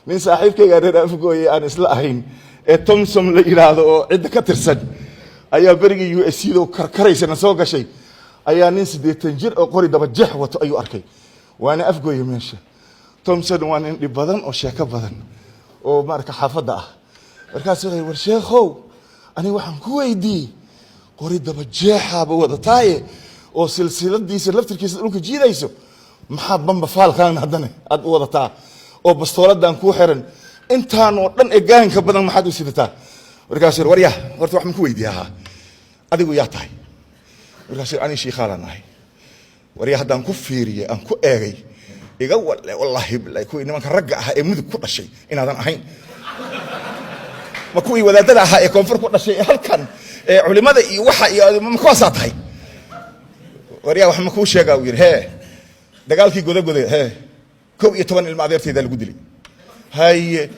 Nin saaxiibkayga reer Afgooye aan isla ahayn ee Thomson la yidhaahdo oo cidda ka tirsan ayaa berigii USC da karkaraysana soo gashay ayaa nin 80 jir oo qori daba jeex wato ayuu arkay, waana Afgooye meesha. Thomson waa nin dhib badan oo sheeko badan oo marka xaafadda ah. Markaasuu wuxuu yidhi, "War sheekhow, aniga waxaan ku weydiiyey, qori daba jeexaaba wadataaye oo silsiladiisa laftirkiisa dhulka jiidayso, maxaa bamba faalkan haddana aad u wadataa oo bastooladan kuu xiran, intaan oo dhan ee gaanka badan maxaad u sidataa?" Markaasuu yidhi, "Warya, horta wax ma ku weydiiya ahaa, adigu yaa tahay?" Markaasuu yidhi, "Aniga shiikhaalaan ahay." "Warya, haddaan ku fiiriyey, aan ku eegay, iga walle, wallaahi billahi, kuwii nimanka ragga ahaa ee Mudug ku dhashay inaadan ahayn. Ma kuwii wadaadada ahaa ee koonfur ku dhashay ee halkan ee culimada iyo waxa iyo ma kuwaasaa tahay? Waryaa, wax ma kuu sheegaa?" Uu yidhi. "Hee." "Dagaalkii Godagoda, hee, 11 ilma adeertaydaa lagu dilay." "Haye."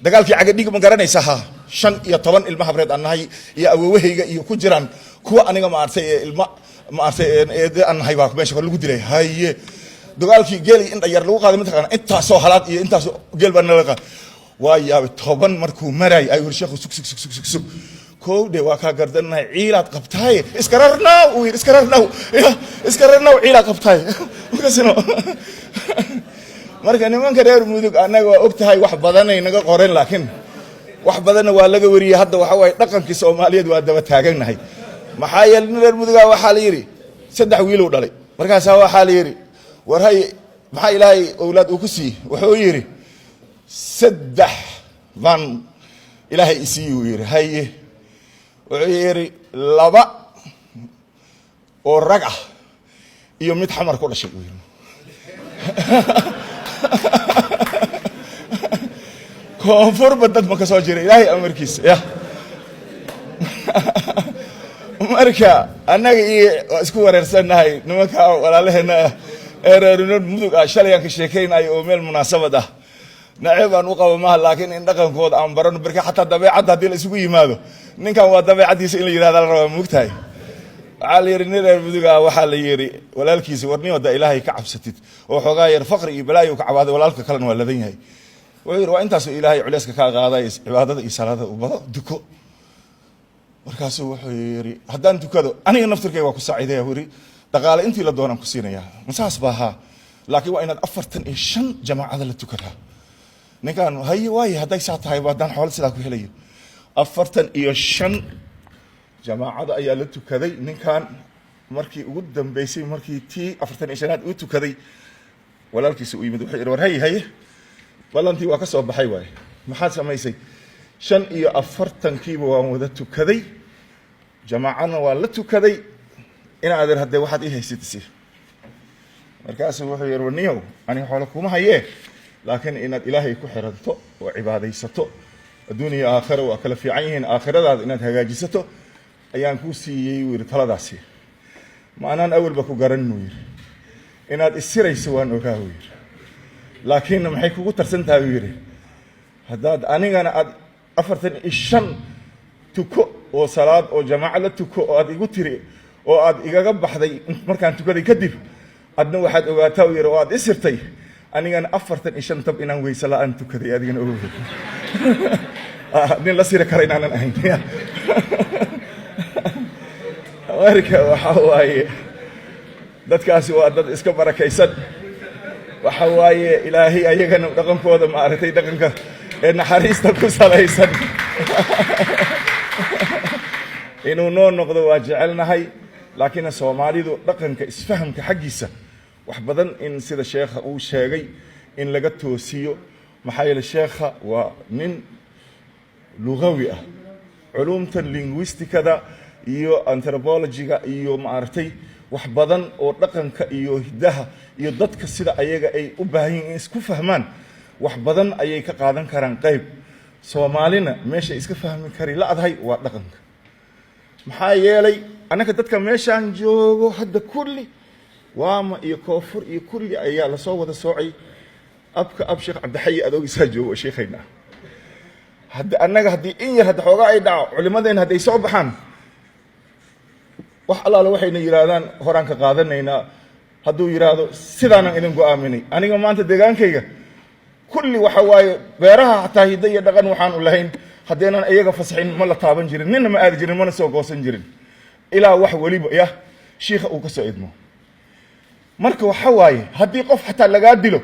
"Dagaalkii Cagadhig ma garanaysa?" "Ha." "15 ilma habreed aan nahay iyo awowahayga iyo ku jiraan kuwa aniga maaragtay ee ilma maaragtay eede aan nahay baa meesha lagu dilay." "Haye." "Dagaalkii geel iyo indha yar lagu qaaday, mataqaana, intaasoo halaad iyo intaasoo geel baa nala qaaday." Waa yaabay. 10 markuu maraay ayuu yiri, "Sheekhu, sug, sug, sug, sug, sug, sug. Kow dhe, waa kaa gardanahay, ciilaad qabtaaye, iska rarnaw," uu yidhi, "iska rarnaw ya, iska rarnaw, ciilaad qabtaaye." Markaasino marka nimanka reer Mudug annaga waa og tahay, wax badanay naga qoren, laakiin wax badanna waa laga wariyey. Hadda waxa waaye dhaqankii Soomaaliyeed waa daba taagannahay. Maxaa yeelay, nin reer Mudugaa waxaa la yidhi saddex wiilow dhalay. Markaasaa waxaa la yidhi, "War hay, maxaa Ilaahay owlaad uu ku siiyey?" Wuxuu yidhi, "Saddex baan Ilaahay isiiyi," uu yidhi. "Haye." Wuxuu yidhi, "Laba oo rag ah iyo mid Xamar ku dhashay," uu yidhi. Koonfurba dad ma ka soo jira, Ilaahay amarkiisa ya. Marka annaga iyo waa isku wareersannahay nimanka walaalaheena ah ee reer Mudug ah. Shalay aan ka sheekaynayo oo meel munaasabad ah, naceeb aan u qabo maaha, laakiin in dhaqankooda aan barano barka, xataa dabeecadda haddii la isugu yimaado, ninkan waa dabeecaddiisa in la yidhahda la rabaa, moogtahay. Waxaa la yidhi nin reer Mudug ah, waxaa la yidhi walaalkiisa, "War nin wadda Ilaahay ka cabsatid oo xoogaa yar faqri iyo balaayo ka cabaaday, walaalka kalena waa ladan yahay." Wuxuu yidhi, "Waa intaasoo Ilaahay culeyska kaa qaaday, cibaadada iyo salaada u bado, duko." Markaasuu wuxuu yidhi, "Haddaan tukado aniga naftirkayga waa ku saaciidaya," buu yidhi, "dhaqaale intii la doonaan ku siinayaa." "Masaas baa?" "Haa, laakiin waa inaad 45 jamaacada la tukataa." Ninkan, "Haye, waaye, hadday saa tahay, haddaan xoolo sidaa ku helayo." 45 jamaacada ayaa la tukaday ninkan. Markii ugu dambeysay, markii tii 45aad uu tukaday, walaalkiisa u yimid. Wuxuu yidhi, "War haye, haye, ballantii waa ka soo baxay waaye, maxaad samaysay?" "45kiiba waan wada tukaday, jamaacadna waa la tukaday, ina adeer, haddee waxaad ii haysid isi." Markaasuu wuxuu yidhi, "Warniyow, aniga xoolo kuma hayee, laakiin inaad Ilaahay ku xiranto oo cibaadaysato, adduun iyo aakhira waa kala fiican yihiin, aakhiradaada inaad hagaajisato ayaan kuu siiyey," uu yidhi, "taladaasi. Ma anaan awalba ku garan," uu yidhi, "inaad isirayso waan ogaa," uu yidhi, "laakiinna maxay kugu tarsan tahay," uu yidhi, "haddaad anigana aad 45 tuko oo salaad oo jamaaco la tuko oo aad igu tiri oo aad igaga baxday markaan tukaday kadib, adna waxaad ogaataa," uu yidhi, "oo aad isirtay, anigana 45 tab inaan weyse la-aan tukaday, adigana ogow nin la siri kara inaanan ahayn." Marka waxa waaye dadkaasi waa dad iska barakaysan. Waxa waaye Ilaahay ayagana dhaqankooda maaragtay, dhaqanka ee naxariista ku salaysan inuu noo noqdo waa jecelnahay. Laakiin Soomaalidu dhaqanka isfahamka xaggiisa wax badan in sida sheekha uu sheegay in laga toosiyo. Maxaa yeele, sheekha waa nin lugawi ah, culumta linguisticada iyo anthropologyga iyo maaragtay wax badan oo dhaqanka iyo hiddaha iyo dadka sida ayaga ay u baahan yihin in isku fahmaan, wax badan ayay ka qaadan karaan qayb. Soomaalina meeshay iska fahmi kari la-dahay waa dhaqanka. Maxaa yeelay, annaka dadka meeshaan joogo hadda kulli Waama iyo Koonfur iyo kulli ayaa lasoo wada soocay. Abka ab Sheekh Cabdixayi adoogisaa joogo oo sheekhayna ah. Hadda annaga haddii in yar hadda xoogaa ay dhaco, culimadeenna hadday soo baxaan, wax allaale waxayna yidhaahdaan horaan ka qaadanaynaa. Hadduu yidhaahdo, "Sidaanaan idin go'aaminay aniga maanta deegaankayga," Kulli waxa waaye beeraha xataa hiddo iyo dhaqan waxaanu lahayn, haddeenan iyaga fasaxin ma la taaban jirin, ninna ma aadi jirin, mana soo goosan jirin, ilaa wax weliba ya shiikha uu ka soo idmo. Marka waxa waaye, haddii qof xataa lagaa dilo,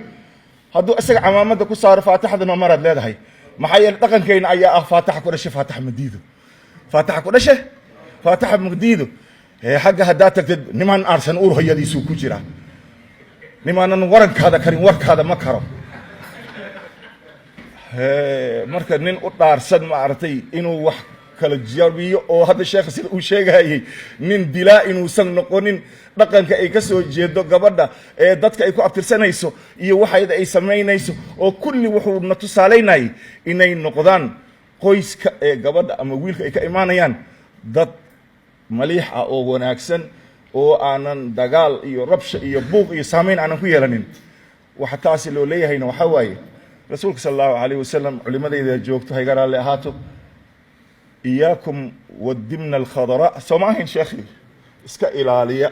hadduu isaga camaamada ku saaro, faataxdana maraad leedahay. Maxaa yeele, dhaqankayna ayaa ah faataxa ku dhashe faataxa ma diido, faataxa ku dhashe faataxa ma diido. Xagga haddaad tagtid, nimaan aarsan uur hoyadiisuu ku jiraa, nimaanan warankaada karin warkaada ma karo. Marka nin u dhaarsan, maaragtay, inuu wax kala jabiyo, oo hadda sheekha sida uu sheegayay, nin dilaa inuusan noqonin, dhaqanka ay ka soo jeedo gabadha ee dadka ay ku abtirsanayso iyo waxayda ay samaynayso oo kulli, wuxuu na tusaalaynayay inay noqdaan qoyska ee gabadha ama wiilka ay ka imaanayaan dad maliix ah oo wanaagsan, oo aanan dagaal iyo rabsha iyo buuq iyo saamayn aanan ku yeelanin. Waxa taasi loo leeyahayna waxaa waaye, rasuulka sala Allahu calayh wasalam, culimadayda joogto hayga raalli ahaato, "Iyaakum wadimna alkhadraa", soo ma ahayn sheekhi? Iska ilaaliya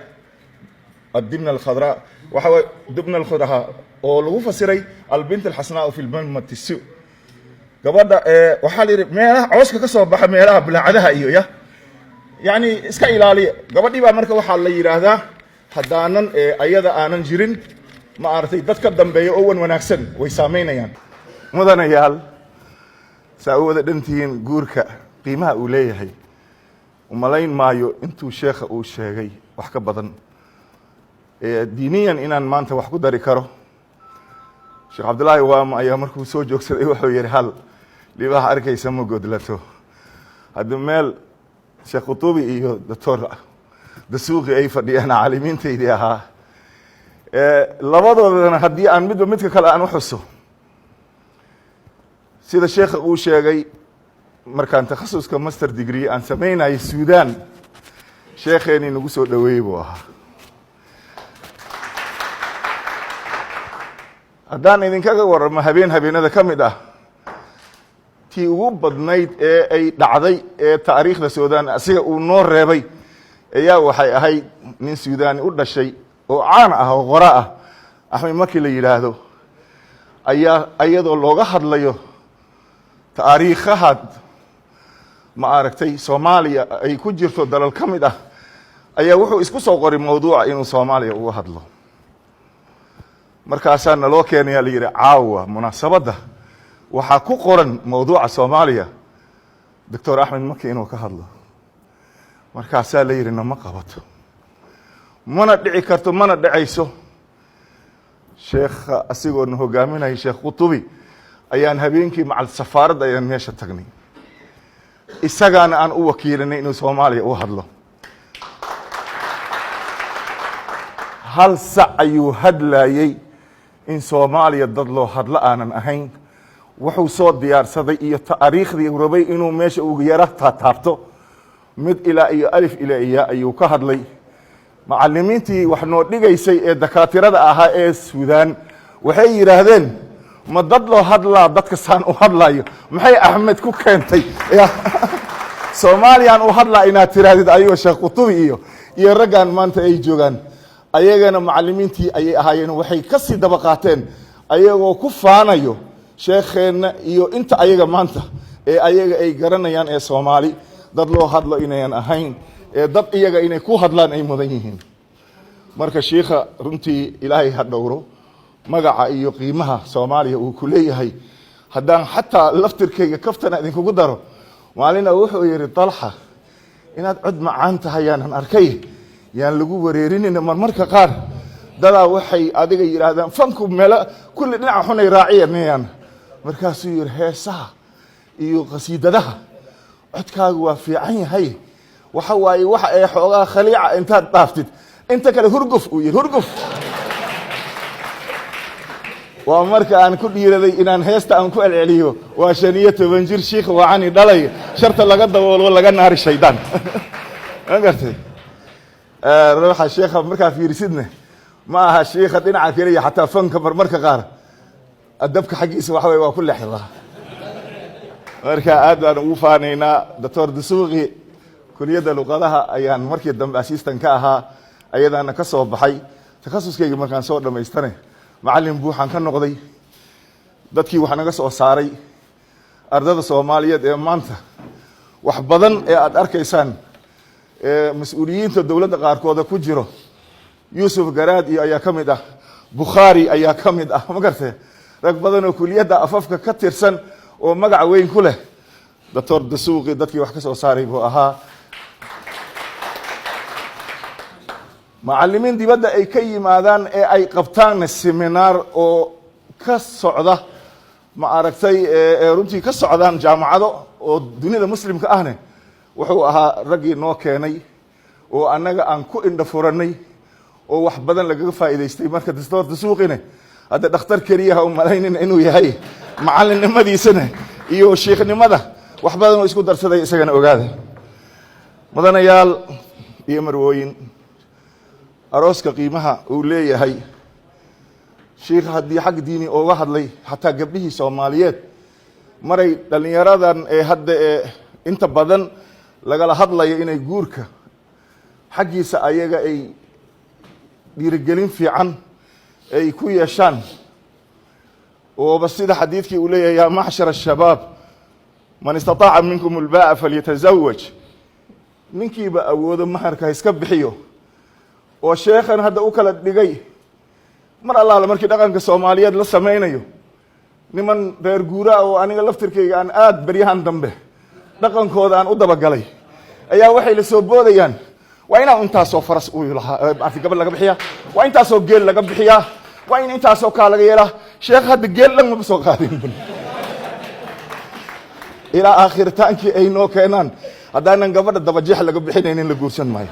addimna alkhadraa. Waxa waye dibna alkhudraha oo lagu fasiray albint alxasnaau fi lmalmati su. Gabadha ee waxaa la yidhi meelaha cooska ka soo baxa, meelaha bulaacadaha iyo ya yacni iska ilaaliya gabadhii baa. Marka waxaa la yidhaahdaa, haddaanan ayada aanan jirin, ma aragtay, dad ka dambeeya oo wan wanaagsan way saamaynayaan. Mudanayaal, saa u wada dhantihiin, guurka qiimaha uu leeyahay umalayn maayo intuu sheekha uu sheegay wax ka badan diiniyan inaan maanta wax ku dari karo. Sheekh Cabdullaahi Waama ayaa markuu soo joogsaday wuxuu yidhi, "Hal libaax arkaysa ma godlato." Haddii meel Sheekh Qutubi iyo Doctor Dasuuqi ay fadhiyaan, caalimiintaydii ahaa labadoodana, haddii aan midba midka kale aan u xuso, sida sheekha uu sheegay, markaan takhasuska master degree aan samaynayo Suudan, sheekheenii nagu soo dhoweeyey buu ahaa. Haddaan idinkaga warramo, habeen habeenada ka mid ah tii ugu badnayd ee ay dhacday ee taariikhda Suudaan asiga uu noo reebay ayaa waxay ahayd nin Suudaani u dhashay oo caan ah oo qora ah, Axmed markii la yidhaahdo, ayaa iyadoo looga hadlayo taariikhaha, ma aragtay, Soomaaliya ay ku jirto dalal ka mid ah, ayaa wuxuu isku soo qoray mawduuca inuu Soomaaliya uga hadlo. Markaasaa naloo keenaya, la yidhi, "Caawa munaasabadda waxaa ku qoran mawduuca Soomaaliya, Doctor Axmed Maki inuu ka hadlo." Markaasaa la yidhi, "Nama qabato, mana dhici karto, mana dhacayso." Sheekha asigoo na hogaaminaya, Sheekh Qutubi, ayaan habeenkii macal safaaradda ayaan meesha tagnay, isagaana aan u wakiilanay inuu Soomaaliya u hadlo. Hal sac ayuu hadlayey in Soomaaliya dad loo hadlo aanan ahayn. Wuxuu soo diyaarsaday iyo taariikhdii rabay inuu meesha ugu yara taataabto, mid ilaa iyo alif ilaa iya ayuu ka hadlay. Macalimiintii wax noo dhigaysay ee dakaatirada ahaa ee Suudaan waxay yidhaahdeen, "Ma dad loo hadlaa dadka saan u hadlayo? Maxay Axmed ku keentay Soomaaliyaan u hadlaa inaad tiraahdid?" Ayagoo Sheekh Qutubi iyo raggan maanta ay joogaan, ayagana macalimiintii ayay ahaayeen, waxay ka sii daba qaateen ayagoo ku faanayo sheekheenna iyo inta ayaga maanta ee ayaga ay garanayaan ee Soomaali dad loo hadlo inayan ahayn, ee dad iyaga inay ku hadlaan ay mudan yihiin. Marka shiikha runtii Ilaahay ha dhowro. Magaca iyo qiimaha Soomaaliya uu ku leeyahay, haddaan xataa laftirkayga kaftana idinkugu daro, maalina wuxuu yidhi, "Dalxa, inaad cod macaan tahay yaanan arkay, yaan lagu wareerinina. Marmarka qaar dadaa waxay adiga yidhaahdaan fanku meelo kulli dhinaca xunay raaciyanayaan." Markaasuu yidhi, "Heesaha iyo qasiidadaha codkaagu waa fiican yahay, waxa waaye waxa ay xoogaa khaliica intaad dhaaftid, inta kale hurguf," uu yidhi. "Hurguf waa marka aan ku dhiiraday inaan heesta aan ku celceliyo, waa 15 jir shiikh wacani dhalay, sharta laga daboolo, laga naari shaydaan." Ma gartay? Ruuxa sheikha markaa fiirisidne, ma aha shiikha dhinaca keliya, xataa fanka marmarka qaar adabka xaggiisa waxa wey waa ku leexdaa. Marka aad baan ugu faanaynaa Doctor Dusuuqi. Kuliyadda luqadaha ayaan markii dambe assistant ka ahaa, ayadaana ka soo baxay. Takhasuskayga markaan soo dhammaystane, macallin buuxaan ka noqday. Dadkii wax naga soo saaray ardada Soomaaliyeed ee maanta wax badan ee aada arkaysaan ee mas-uuliyiinta dowladda qaarkooda ku jiro, Yuusuf Garaad iyo ayaa ka mid ah, Bukhaari ayaa ka mid ah, ma gartee, rag badan oo kuliyadda afafka ka tirsan oo magac weyn ku leh, Doctor Dasuuqi dadkii wax ka soo saaray buu ahaa. Macallimiin dibadda ay ka yimaadaan ee ay qabtaan seminaar oo ka socda, ma aragtay, runtii ka socdaan jaamacado oo dunida Muslimka ahne, wuxuu ahaa raggii noo keenay oo annaga aan ku indha furanay oo wax badan lagaga faa'iidaystay. Marka Doctor Dasuuqine hadda dhakhtar keliyaha u malaynin inuu yahay, macallinnimadiisana iyo shiikhnimada wax badan oo isku darsaday isagana ogaada. Mudanayaal iyo marwooyin, arooska qiimaha uu leeyahay shiikh haddii xag diini ooga hadlay, xataa gabdhihii Soomaaliyeed maray dhallinyaradan ee hadda ee inta badan lagala hadlayo inay guurka xaggiisa ayaga ay dhiirigelin fiican ay ku yeeshaan, ooba sida xadiidkii uu leeyahay: "Yaa macshar ashabaab, man istataaca minkum ulba'a falyatazawaj." Ninkiiba awoodo maharka ha iska bixiyo. Oo sheekhan hadda u kala dhigay, mar allaala markii dhaqanka Soomaaliyeed la samaynayo, niman reer guuraa oo aniga laftirkayga aan aad beryahan dambe dhaqankooda aan u dabagalay ayaa waxay la soo boodayaan: waa inaa intaasoo faras uu lahaa maarata gabadh laga bixiyaa, waa intaasoo geel laga bixiyaa, waa in intaasoo kaa laga yeelaa. Sheekh hadda geel dhan maba soo qaadin ilaa aakhirtaankii ay noo keenaan. Haddaanan gabadha dabajeex laga bixinaynin, la guursan maayo.